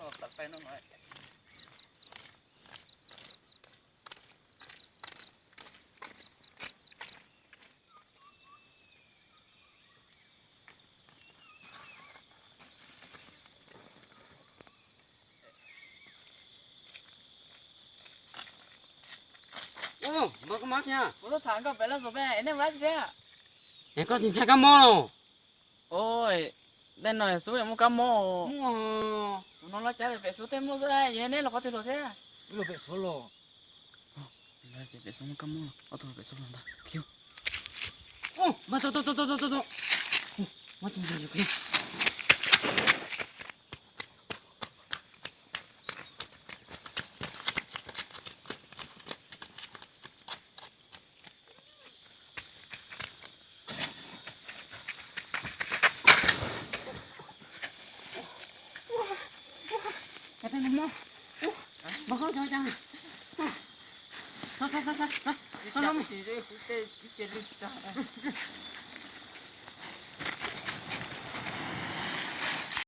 Ua, npawg, koj mob thiab? Kuv tuaj tham koj pem lawv xub pem, nej ua dab tsi thiab? Es koj tsis ntshai kab mob los? Oj, tej no xub yog muaj kab mob. Muaj. Tus no loj cav li pem xub tej muaj xwb, yog nej los qhov twg los thiab? Wb los pem xub los. Pem xub muaj kab mob, ob tug los pem xub los ntag. Khiv. Oj, npawg, tos, tos, tos, tos, tos, tos. Mob tsis ntshai yus khiv. Npawg, koj, koj, koj, koj, koj, koj, koj, koj, koj,